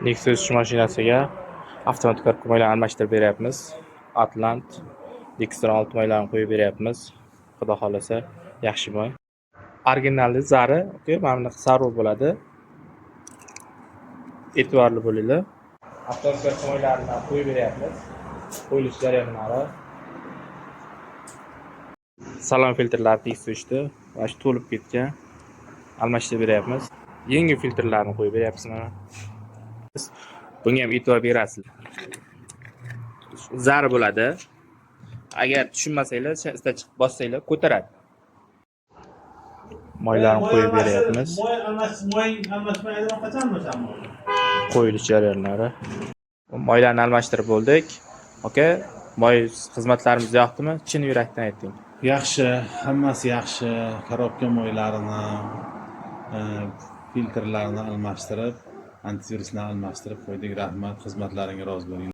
Nexia 3 mashinasiga avtomat korobka moylarni almashtirib beryapmiz. Atlant Dextron 6 moylarni qo'yib beryapmiz. Xudo xohlasa, yaxshi moy. Originalli zari, okey, mana bunaqa sariq bo'ladi. E'tiborli bo'linglar. Avtomat korobka moylarini qo'yib beryapmiz. Qo'yilish jarayonlari. Salon filtrlari tekshirishdi. Mana shu to'lib ketgan. Almashtirib beryapmiz. Yangi filtrlarni qo'yib beryapmiz mana. Bunga ham e'tibor berasizlar. Zari bo'ladi. Agar tushunmasanglar, ista chiqib bossanglar, ko'taradi. Moylarni qo'yib beryapmiz. Moy almash, moy almashmaydi, qachon almashaman? Qo'yilish jarayonlari. Moylarni almashtirib bo'ldik. Aka, moy xizmatlarimiz yoqdimi? Chin yurakdan ayting. Yaxshi, hammasi yaxshi. Korobka moylarini, filtrlarini almashtirib, antivirusni almashtirib qo'ydik. Rahmat, xizmatlaringga rozi bo'ling.